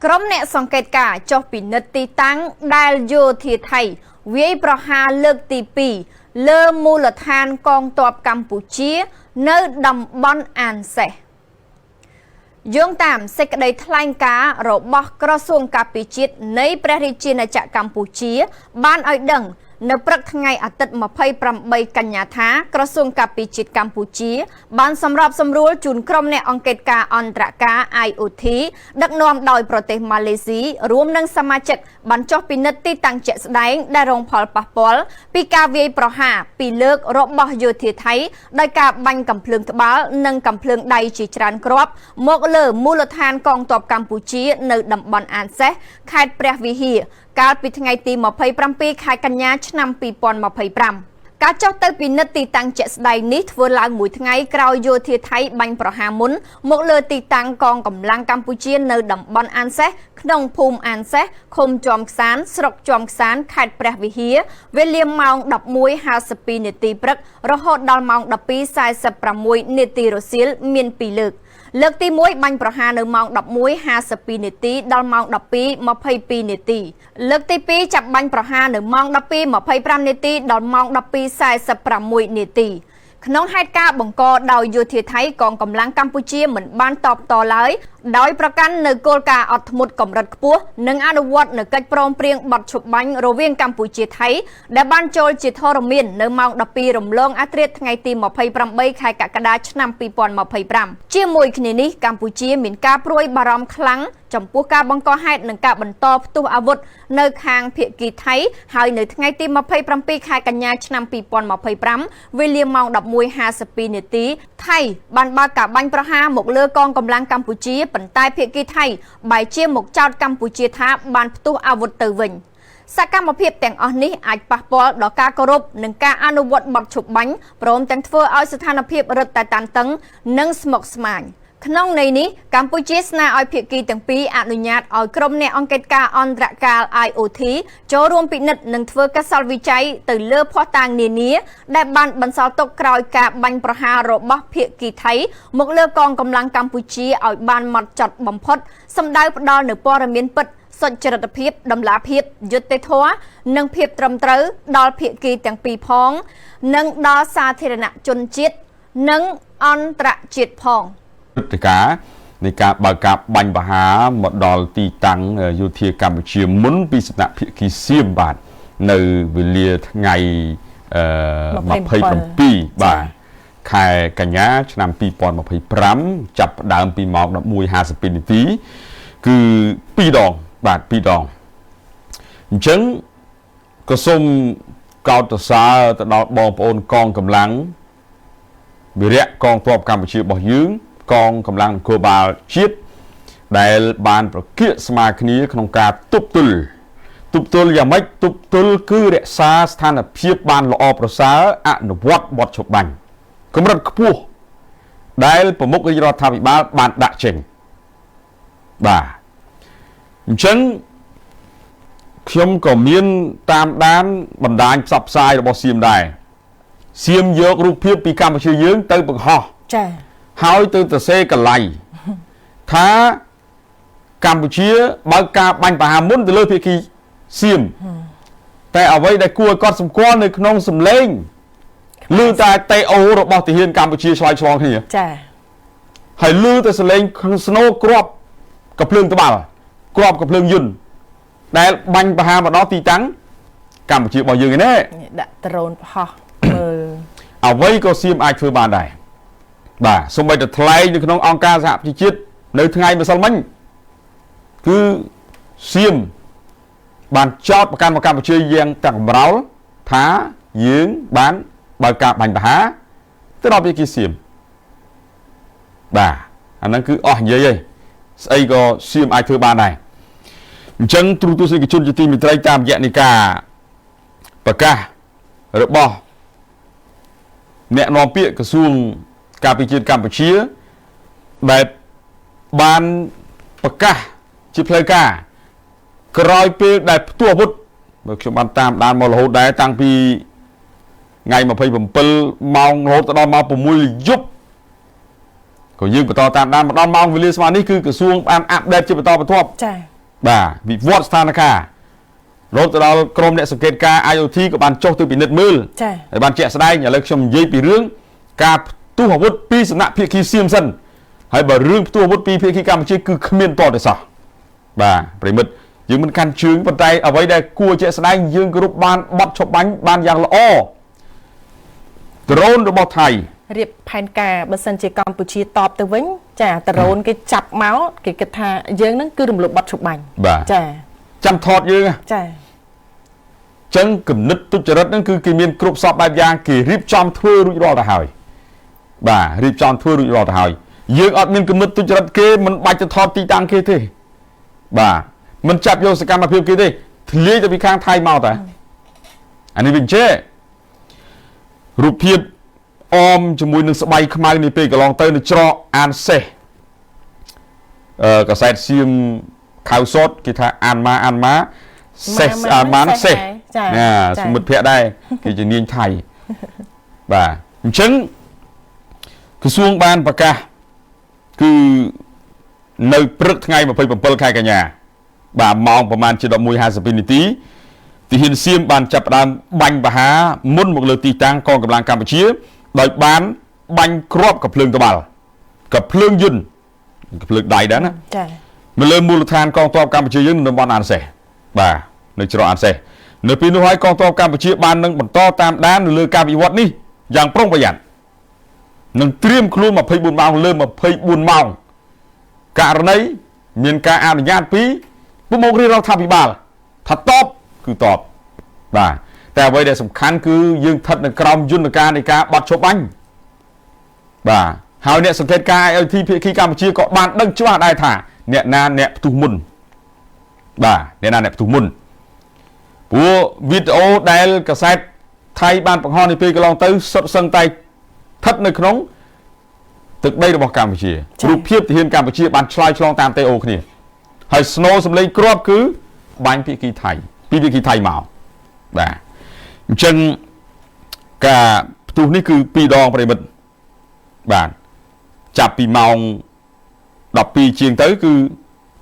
ក្រុមអ្នកសង្កេតការចុះពិនិត្យទីតាំងដែលយោធាថៃវាយប្រហារលើកទី2លើមូលដ្ឋានកងទ័ពកម្ពុជា នៅតំបន់អានសេះយោងតាមសេចក្តីថ្លែងការណ៍របស់ក្រសួងការពារជាតិនៃព្រះរាជាណាចក្រកម្ពុជា បានឲ្យដឹង នៅព្រឹកថ្ងៃអាទិត្យ28កញ្ញាថាក្រសួងការពារជាតិកម្ពុជា បានសម្របសម្រួលជូនក្រុមអ្នកអង្កេតការអន្តរការ IOT ដឹកនាំដោយប្រទេសម៉ាឡេស៊ីរួមនឹងសមាជិកបានចុះពិនិត្យទីតាំងជាក់ស្ដែងដែលរងផលប៉ះពាល់ពីការវាយប្រហារពីលើករបស់យោធាថៃដោយការបាញ់កាំភ្លើងត្បាល់និងកាំភ្លើងដៃជាច្រើនគ្រាប់មកលើមូលដ្ឋានកងទ័ពកម្ពុជា នៅតំបន់អានសេះខេត្តព្រះវិហារកាលពីថ្ងៃទី27ខែកញ្ញាឆ្នាំ2025ការចុះទៅពិនិត្យទីតាំងជាក់ស្ដែងនេះធ្វើឡើងមួយថ្ងៃក្រោយយោធាថៃបាញ់ប្រហារមុនមកលើទីតាំងកងកម្លាំងកម្ពុជានៅតំបន់អានសេះក្នុងភូមិអានសេះឃុំជាំខ្សានស្រុកជាំខ្សានខេត្តព្រះវិហារវេលាម៉ោង11:52នាទីព្រឹករហូតដល់ម៉ោង12:46នាទីរសៀលមាន2លើកលើកទី1បាញ់ប្រហារនៅម៉ោង11:52នាទីដល់ម៉ោង12:22នាទីលើកទី2ចាប់បាញ់ប្រហារនៅម៉ោង12:25នាទីដល់ម៉ោង12:46នាទីក្នុងហេតុការណ៍បង្កដោយយោធាថៃកងកម្លាំងកម្ពុជាមិនបានតបតឡើយដោយប្រកាន់នៅគោលការណ៍អត់ធ្មត់កម្រិតខ្ពស់និងអនុវត្តនៅកិច្ចព្រមព្រៀងបទឈប់បាញ់រវាងកម្ពុជាថៃដែលបានចូលជាធរមាននៅម៉ោង12រំលងអាធ្រាត្រថ្ងៃទី28ខែកក្កដាឆ្នាំ2025ជាមួយគ្នានេះកម្ពុជាមានការព្រួយបារម្ភខ្លាំងចំពោះការបង្កហេតុនិងការបន្តផ្ទុះអាវុធនៅខាងភាគីថៃហើយនៅថ្ងៃទី27ខែកញ្ញាឆ្នាំ2025វេលាម៉ោង11:52នាទីថៃបានបើកការបាញ់ប្រហារមកលើកងកម្លាំងកម្ពុជាប៉ុន្តែភាគីថៃបែរជាមកចោទកម្ពុជាថាបានផ្ទុះអាវុធទៅវិញសកម្មភាពទាំងអស់នេះអាចប៉ះពាល់ដល់ការគោរពនិងការអនុវត្តបទឈប់បាញ់ព្រមទាំងធ្វើឲ្យស្ថានភាពរឹតតែតានតឹងនិងស្មុគស្មាញក្នុងន័យនេះកម្ពុជាស្នើឲ្យភាគីទាំងពីរអនុញ្ញាតឲ្យក្រុមអ្នកអង្កេតការអន្តរកាល IOT ចូលរួមពិនិត្យនិងធ្វើកសលវិច័យទៅលើភស្តុតាងនានាដែលបានបន្សល់ទុកក្រោយការបាញ់ប្រហាររបស់ភាគីថៃមកលើកងកម្លាំងកម្ពុជាឲ្យបានម៉ត់ចត់បំផុតសម្ដៅផ្ដល់នូវព័ត៌មានពិតសុចរិតភាពតម្លាភាពយុត្តិធម៌និងភាពត្រឹមត្រូវដល់ភាគីទាំងពីរផង និងដល់សាធារណជនជាតិនិងអន្តរជាតិផងព្រឹត្តិការណ៍នៃការបើកការបាញ់ប្រហារមកដល់ទីតាំងយោធាកម្ពុជាមុនពីសំណាក់ភាគីសៀមបាទនៅវេលាថ្ងៃ27បាទខែកញ្ញាឆ្នាំ2025ចាប់ផ្ដើមពីម៉ោង11:52នាទីគឺ2ដងបាទ2ដងអញ្ចឹងក៏សូមកោតសរសើរទៅដល់បងប្អូនកងកម្លាំងវីរៈកងទ័ពកម្ពុជារបស់យើងកងកម្លាំងនគរបាលជាតិដែលបានប្រគៀកស្មាគ្នាក្នុងការទប់ទល់យ៉ាងម៉េចទប់ទល់គឺរក្សាស្ថានភាពបានល្អប្រសើរអនុវត្តបទច្បាញ់កម្រិតខ្ពស់ដែលប្រមុខរាជរដ្ឋាភិបាលបានដាក់ចេញបាទអញ្ចឹងខ្ញុំក៏មានតាមដានបណ្ដាញផ្សព្វផ្សាយរបស់សៀមដែរសៀមយករូបភាពពីកម្ពុជាយើងទៅបង្ហោះចា៎ហើយទៅសរសេរកលៃថាកម្ពុជាបើកការបាញ់ប្រហារមុនទៅលើភាគីសៀមតែអ្វីដែលគួរឲ្យកត់សម្គាល់នៅក្នុងសម្លេងឮតែតេអូរបស់ទាហានកម្ពុជាឆ្លើយឆ្លងគ្នាចា៎ហើយឮតែសម្លេងស្នូគ្រាប់កាំភ្លើងត្បាល់គ្រាប់កាំភ្លើងយន្តដែលបាញ់ប្រហារមកដល់ទីតាំងកម្ពុជារបស់យើងឯនេះដាក់ដ្រូនបង្ហោះមើលអ្វីក៏សៀមអាចធ្វើបានដែរបាទសូម្បីតែថ្លែងនៅក្នុងអង្គការសហប្រជាជាតិនៅថ្ងៃម្សិលមិញគឺសៀមបានចោទប្រកាន់មកកម្ពុជាយ៉ាងទាំងកម្រោលថាយើងបានបើកការបាញ់ប្រហារទៅដល់ភាគីសៀមបាទអាហ្នឹងគឺអស់និយាយហើយស្អីក៏សៀមអាចធ្វើបានដែរអញ្ចឹងទ្រូទស្សនិកជនជាទីមេត្រីតាមរយៈនៃការប្រកាសរបស់អ្នកនាំពាក្យក្រសួងការពារជាតិកម្ពុជាដែលបានប្រកាសជាផ្លូវការក្រោយពេលដែលផ្ទុះអាវុធបើខ្ញុំបានតាមដានមករហូតដែរតាំងពីថ្ងៃ27ម៉ោងរហូតដល់ម៉ោង6យប់ក៏យើងបន្តតាមដានមកដល់ម៉ោងវេលាស្មើនេះគឺក្រសួងបានអាប់ដេតជាបន្តបន្ទាប់ចា៎ បាទវិវត្តស្ថានភាពរហូតទៅដល់ក្រុមអ្នកសង្កេតការ IoT ក៏បានចុះទៅពិនិត្យមើល ចា ហើយបានជាក់ស្ដែងឥឡូវខ្ញុំនិយាយពីរឿងការផ្ទុះអាវុធពីសំណាក់ភាគីសៀមសិនហើយបើរឿងផ្ទុះអាវុធពីភាគីកម្ពុជាគឺគ្មានតទេសោះបាទប្រិមិត្តយើងមិនកាន់ជើងប៉ុន្តែអ្វីដែលគួរជាក់ស្ដែងយើងគោរពបានបត់ឈប់បាញ់បានយ៉ាងល្អដ្រូនរបស់ថៃ រៀបផែនការបើសិនជាកម្ពុជាតបទៅវិញចាដ្រូនគេចាប់មកគេគិតថាយើងនឹងគឺរំលោភបទឈប់បាញ់ បាទ ចា ចាំថតយើងហ៎ ចា ចឹងគំនិតទុច្ចរិតហ្នឹងគឺគេមានគ្រប់សពបែបយ៉ាងគេរៀបចំធ្វើរួចរាល់ទៅហើយបាទរៀបចំធ្វើរួចរាល់ទៅហើយយើងអត់មានគំនិតទុច្ចរិតគេមិនបាច់ទៅថតទីតាំងគេទេបាទមិនចាប់យកសកម្មភាពគេទេធ្លាយទៅពីខាងថៃមកតាអានេះវិញចេះរូបភាពអមជាមួយនឹងស្បៃខ្មៅនេះពេលកន្លងទៅនៅច្រកអានសេះកាសែតសៀមខៅសតគេថាអានម៉ាអានម៉ាសេះអានម៉ានសេះ ចា ណាសមិទ្ធភ័ក្តិដែរគេជានាងថៃបាទអញ្ចឹងក្រសួងបានប្រកាសគឺនៅព្រឹកថ្ងៃ27ខែកញ្ញាបាទម៉ោងប្រហែលជា11:52នាទីទាហានសៀមបានចាប់ផ្ដើមបាញ់បហាមុនមកលើទីតាំងកងកម្លាំងកម្ពុជាដោយបានបាញ់គ្រាប់កាំភ្លើងត្បាល់កាំភ្លើងយន្តកាំភ្លើងដៃដែរណា ចា មកលើមូលដ្ឋានកងទ័ពកម្ពុជាយើងនៅតំបន់អានសេះបាទនៅច្រកអានសេះនៅពេលនោះហើយកងទ័ពកម្ពុជាបាននឹងបន្តតាមដាននៅលើការវិវត្តនេះយ៉ាងប្រុងប្រយ័ត្ននឹងត្រៀមខ្លួន24ម៉ោងលើ24ម៉ោងករណីមានការអនុញ្ញាតពីប្រមុខរាជរដ្ឋាភិបាលថាតបគឺតបបាទតែអ្វីដែលសំខាន់គឺយើងស្ថិតនៅក្រោមយន្តការនៃការបត់ឈប់បាញ់បាទហើយអ្នកសង្កេតការ IoT ភាគីកម្ពុជាក៏បានដឹងច្បាស់ដែរថាអ្នកណាអ្នកផ្ទុះមុនបាទអ្នកណាអ្នកផ្ទុះមុនព្រោះវីដេអូដែលកាសែតថៃបានបង្ហោះនាពេលកន្លងទៅសុទ្ធសឹងតែស្ថិតនៅក្នុងទឹកដីរបស់កម្ពុជារូបភាពទាហានកម្ពុជាបានឆ្លើយឆ្លងតាមតេអូគ្នាហើយស្នូសម្លេងគ្រាប់គឺបាញ់ភាគីថៃពីភាគីថៃមកបាទអញ្ចឹងការផ្ទុះនេះគឺពីរដងប្រិមិត្តបាទចាប់ពីម៉ោង12ជាងទៅគឺ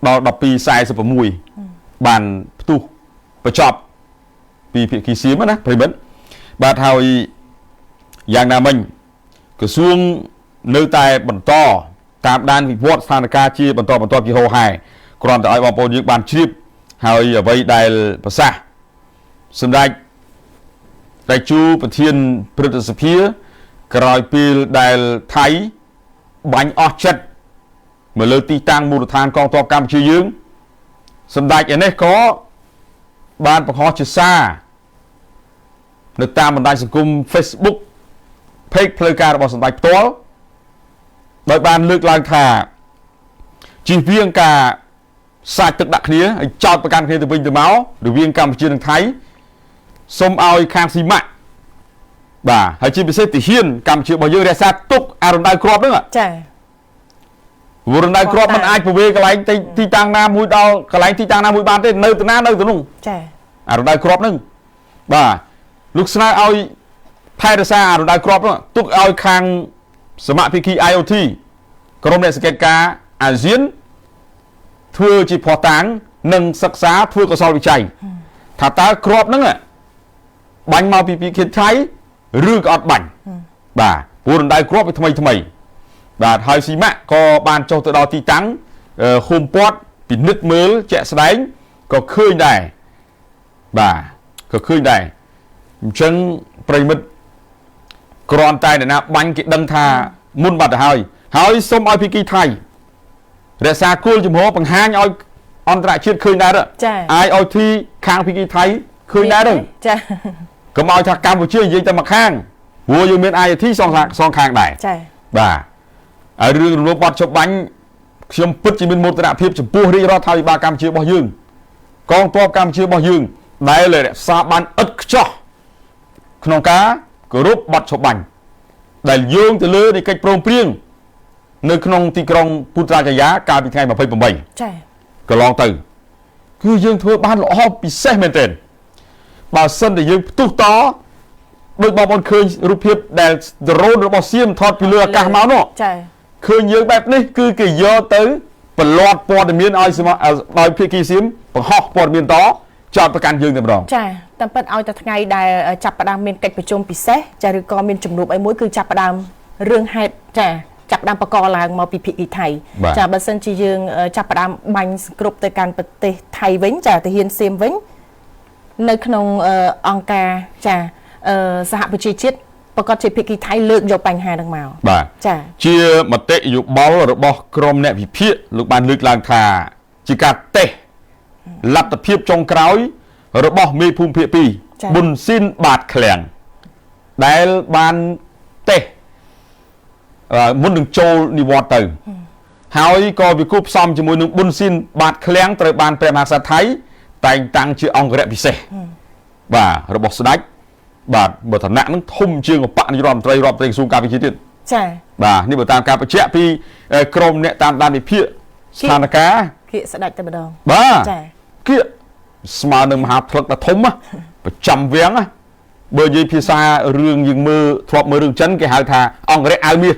ដល់12:46បានផ្ទុះបញ្ចប់ពីភាគីសៀមណាប្រិមិត្តបាទហើយយ៉ាងណាមិញក្រសួងនៅតែបន្តតាមដានវិវត្តស្ថានភាពជាបន្តបន្ទាប់ជាហោហែគ្រាន់តែឲ្យបងប្អូនយើងបានជ្រាបហើយអ្វីដែលប្រសាសន៍សម្ដេចតេជោប្រធានព្រឹទ្ធសភាក្រោយពេលដែលថៃបាញ់អស់ចិត្តមកលើទីតាំងមូលដ្ឋានកងទ័ពកម្ពុជាយើងសម្ដេចឯនេះក៏បានបង្ហោះជាសារនៅតាមបណ្ដាញសង្គម Facebook Page ផ្លូវការរបស់សម្ដេចផ្ទាល់ដោយបានលើកឡើងថាជៀសវាងការសាច់ទឹកដាក់គ្នាហើយចោទប្រកាន់គ្នាទៅវិញទៅមករវាងកម្ពុជានិងថៃសូមឲ្យខាងស៊ីម៉ាក់បាទហើយជាពិសេសទាហានកម្ពុជារបស់យើងរក្សាទុកអារំដៅគ្រាប់ហ្នឹង ចា ព្រោះរំដៅគ្រាប់มันអាចពវេកន្លែងទីតាំងណាមួយដល់កន្លែងទីតាំងណាមួយបានទេនៅទៅណានៅទៅនោះ ចា អារំដៅគ្រាប់ហ្នឹងបាទលោកស្នើឲ្យថែរក្សាអារំដៅគ្រាប់ហ្នឹងទុកឲ្យខាងសមភាគី IoT ក្រុមអ្នកសង្កេតការអាស៊ានធ្វើជាភស្តុតាងនិងសិក្សាធ្វើកុសលវិច័យថាតើគ្រាប់ហ្នឹងបាញ់មកពីភាគីថៃឬក៏អត់បាញ់បាទព្រោះរំដៅគ្រាប់វាថ្មីថ្មីបាទហើយស៊ីម៉ាក់ក៏បានចុះទៅដល់ទីតាំងហុំព័ទ្ធពិនិត្យមើលជាក់ស្ដែងក៏ឃើញដែរបាទក៏ឃើញដែរអញ្ចឹងប្រិមិត្តគ្រាន់តែអ្នកណាបាញ់គេដឹងថាមុនបាត់ទៅហើយហើយសូមឲ្យភាគីថៃរក្សាគោលជំហរបង្ហាញឲ្យអន្តរជាតិឃើញដែរ ចា IoT ខាងភាគីថៃឃើញដែរ ចា កុំឲ្យថាកម្ពុជានិយាយតែមួយខាងព្រោះយើងមាន IoT សងខាងដែរ ចា បាទហើយរឿងរំលោភបទច្បាប់បាញ់ខ្ញុំពិតជាមានមោទនភាពចំពោះរាជរដ្ឋាភិបាលកម្ពុជារបស់យើងកងទ័ពកម្ពុជារបស់យើងដែលរក្សាបានឥតខ្ចោះក្នុងការគោរពបទច្បាប់បាញ់ដែលយោងទៅលើនៃកិច្ចព្រមព្រៀងនៅក្នុងទីក្រុងពូត្រាចាយាកាលពីថ្ងៃ28 ចា កន្លងទៅគឺយើងធ្វើបានល្អពិសេសមែនទែនបើសិនតែយើងផ្ទុះតដូចបងប្អូនឃើញរូបភាពដែលដ្រូនរបស់សៀមថតពីលើអាកាសមកនោះ ចា ឃើញយើងបែបនេះគឺគេយកទៅ បន្លាត់ព័ត៌មានឲ្យដោយភាគីសៀមបង្ហោះព័ត៌មានតចោតប្រកាន់យើងតែម្ដង ចាតាមពិតឲ្យតែថ្ងៃដែលចាប់ផ្ដើមមានកិច្ចប្រជុំពិសេសចាឬក៏មានជំនួបអីមួយគឺចាប់ផ្ដើមរឿងហេតុចាចាប់ផ្ដើមបកឡើងមកពីភាគីថៃចាបើសិនជាយើងចាប់ផ្ដើមបាញ់សង្គ្រប់ទៅកាន់ប្រទេសថៃវិញចាទាហានសៀមវិញនៅក្នុងអង្គការចាសហប្រជាជាតិប្រកាសជាភាគីថៃលើកយកបញ្ហានឹងមក បាទ ចា ជាមតិយោបល់របស់ក្រុមអ្នកវិភាគលោកបានលើកឡើងថាជាការតេស្តលទ្ធភាពចុងក្រោយ របស់មេភូមិភាគ2ប៊ុនស៊ីនបាតឃ្លាំងដែលបានតេស្តមុននឹងចូលនិវត្តន៍ទៅហើយក៏វាគួបផ្សំជាមួយនឹងប៊ុនស៊ីនបាតឃ្លាំងត្រូវបានព្រះមហាក្សត្រថៃតែងតាំងជាអង្គរៈពិសេសបាទរបស់ស្ដេចបាទបើឋានៈនឹងធំជាងឧបនាយករដ្ឋមន្ត្រីរដ្ឋមន្ត្រីក្រសួងការពារជាតិទៀត ចា បាទនេះបើតាមការបញ្ជាក់ពីក្រមអ្នកតាមដានវិភាគស្ថានភាព គៀកស្ដេចតែម្ដង បាទ ចា គៀកស្មើនឹងមហាផ្លឹកដ៏ធំប្រចាំវាំងបើនិយាយភាសារឿងយើងមើលធ្លាប់មើលរឿងចិនគេហៅថាអង្គរៈអាវមាស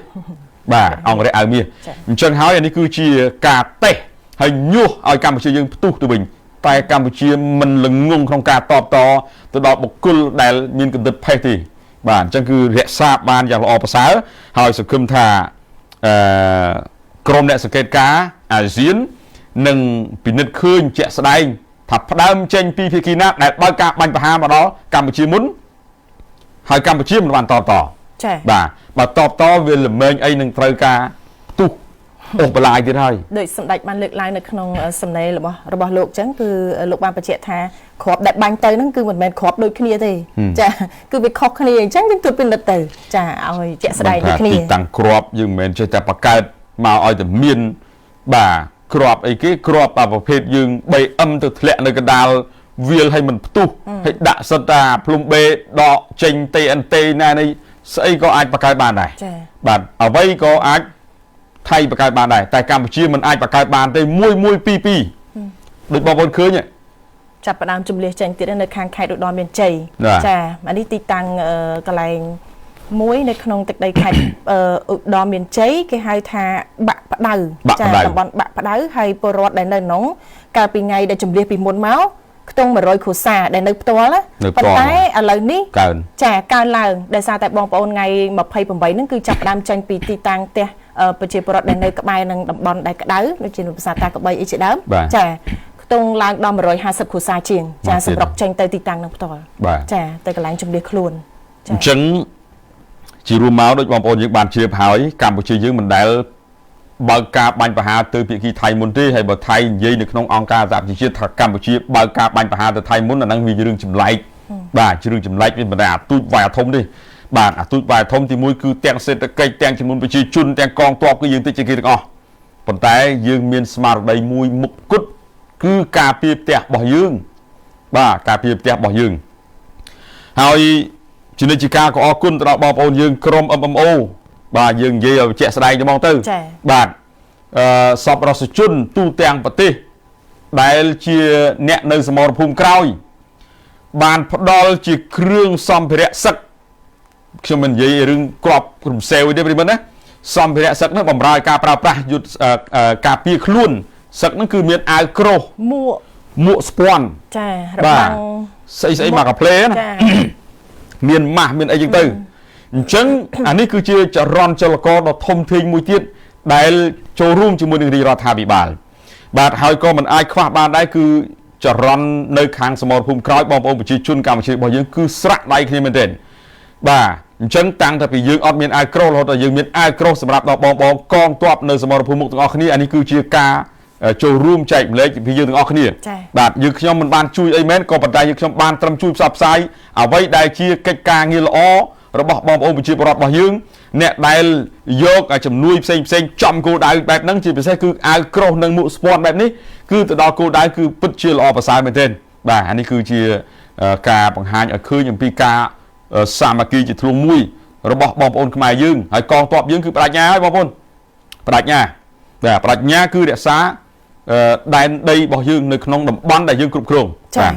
បាទអង្គរៈអាវមាសអញ្ចឹងហើយអានេះគឺជាការតេស្តហើយញុះឲ្យកម្ពុជាយើងផ្ទុះទៅវិញតែកម្ពុជាមិនល្ងងក្នុងការតបតទៅដល់បុគ្គលដែលមានគំនិតផេះទេបាទអញ្ចឹងគឺរក្សាបានយ៉ាងល្អប្រសើរហើយសង្ឃឹមថាអឺក្រុមអ្នកសង្កេតការអាស៊ាននឹងពិនិត្យឃើញជាក់ស្ដែងថាផ្ដើមចេញពីភាគីណាដែលបើកការបាញ់ប្រហារមកដល់កម្ពុជាមុនហើយកម្ពុជាមិនបានតបត ចា៎ បាទបើតបតវាល្មែងអីនឹងត្រូវការផ្ទុះអូសបន្លាយទៀតហើយ ដោយសម្ដេចបានលើកឡើងនៅក្នុងសំណេររបស់លោកចឹងគឺលោកបានបញ្ជាក់ថាគ្រាប់ដែលបាញ់ទៅហ្នឹងគឺមិនមែនគ្រាប់ដូចគ្នាទេចាគឺវាខុសគ្នាអញ្ចឹងយើងត្រួតពិនិត្យទៅចាឲ្យជាក់ស្ដែងដូចគ្នា ទីតាំងគ្រាប់យើងមិនមែនចេះតែបង្កើតមកឲ្យតែមានបាទគ្រាប់អីគេគ្រាប់ប្រភេទយើង 3M ទៅធ្លាក់នៅកណ្ដាលវាលឲ្យមិនផ្ទុះហើយដាក់សិតតាភ្លុំបេដកចេញ TNT ណានេះស្អីក៏អាចបង្កើតបានដែរបាទអ្វីក៏អាចថៃបង្កើតបានដែរតែកម្ពុជាមិនអាចបង្កើតបានទេ1 1 2 2ដូចបងប្អូនឃើញ ចាប់ផ្ដើមជំលះចេញទៀតនៅខាងខេត្តឧត្តរមានជ័យចាអានេះទីតាំងកន្លែងមួយនៅក្នុងទឹកដីខេត្តឧត្តរមានជ័យគេហៅថាបាក់ផ្ដៅចាតំបន់បាក់ផ្ដៅហើយពលរដ្ឋដែលនៅក្នុងកាលពីថ្ងៃដែលជំលះពីមុនមកខ្ទង់100គ្រួសារដែលនៅផ្ទាល់ប៉ុន្តែឥឡូវនេះកើន ចាកើនឡើងដោយសារតែបងប្អូនថ្ងៃ28ហ្នឹងគឺចាប់ផ្ដើមចេញពីទីតាំងផ្ទះប្រជាពលរដ្ឋដែលនៅក្បែរនឹងតំបន់ដែលក្តៅដូចជាភាសាតាកបីអីជាដើមចាខ្ទង់ឡើងដល់150គ្រួសារជាងចាសម្រុកចេញទៅទីតាំងនឹងផ្ទាល់ចាទៅកន្លែងជំនះខ្លួន អញ្ចឹងជារួមមកដូចបងប្អូនយើងបានជ្រាបហើយកម្ពុជាយើងមិនដែលបើកការបាញ់ប្រហារទៅភាគីថៃមុនទេហើយបើថៃនិយាយនៅក្នុងអង្គការសហប្រជាជាតិថាកម្ពុជាបើកការបាញ់ប្រហារទៅថៃមុនអាហ្នឹងវារឿងចម្លែកបាទជារឿងចម្លែកវាមិនដែលអាទូចវាយអាធំទេបាទអាទូចវាយអាធំទី1គឺទាំងសេដ្ឋកិច្ចទាំងចំនួនប្រជាជនទាំងកងទ័ពគឺយើងតិចជាងគេទាំងអស់ប៉ុន្តែយើងមានស្មារតីមួយមុខគត់គឺការពារផ្ទះរបស់យើងបាទការពារផ្ទះរបស់យើងហើយជានិច្ចការក៏អរគុណទៅដល់បងប្អូនយើងក្រុម MMO បាទយើងនិយាយឲ្យជាក់ស្ដែងទៅហ្មងទៅបាទសពរសជនទូទាំងប្រទេសដែលជាអ្នកនៅសមរភូមិក្រោយបានផ្ដល់ជាគ្រឿងសម្ភារៈសឹកខ្ញុំមិននិយាយរឿងក្របរំសេវទេប្រិមត្តណាសម្ភារៈសឹកនោះបំរើការប្រើប្រាស់យុទ្ធការពារខ្លួនសឹកហ្នឹងគឺមានអាវក្រោះមួកស្ពាន់ ចារបាំង ស្អីស្អីមកកាផ្លេណាមានម៉ាស់មានអីចឹងទៅអញ្ចឹងអានេះគឺជាចរន្តចលករដ៏ធំធេងមួយទៀតដែលចូលរួមជាមួយនឹងរាជរដ្ឋាភិបាលបាទហើយក៏មិនអាចខ្វះបានដែរគឺចរន្តនៅខាងសមរភូមិក្រោយបងប្អូនប្រជាជនកម្ពុជារបស់យើងគឺស្រាក់ដៃគ្នាមែនទែនបាទអញ្ចឹងតាំងតែពីយើងអត់មានអាវក្រោះរហូតដល់យើងមានអាវក្រោះសម្រាប់ដល់បងបងកងទ័ពនៅសមរភូមិមុខទាំងអស់គ្នាអានេះគឺជាការចូលរួមចែកម្លែកពីយើងទាំងអស់គ្នាបាទយើងខ្ញុំមិនបានជួយអីមែនក៏ប៉ុន្តែយើងខ្ញុំបានត្រឹមជួយផ្សព្វផ្សាយអ្វីដែលជាកិច្ចការងារល្អរបស់បងប្អូនប្រជាពលរដ្ឋរបស់យើងអ្នកដែលយកជំនួយផ្សេងផ្សេងចំគោលដៅបែបហ្នឹងជាពិសេសគឺអាវក្រោះនិងមួកស្ពាន់បែបនេះគឺទៅដល់គោលដៅគឺពិតជាល្អប្រសើរមែនទែនបាទអានេះគឺជាការបង្ហាញឲ្យឃើញអំពីការសាមគ្គីជាធ្លុងមួយរបស់បងប្អូនខ្មែរយើងហើយកងទ័ពយើងគឺបដិញ្ញាហើយបងប្អូនបដិញ្ញាបាទបដិញ្ញាគឺរក្សាដែនដីរបស់យើងនៅក្នុងតំបន់ដែលយើងគ្រប់គ្រងបាទ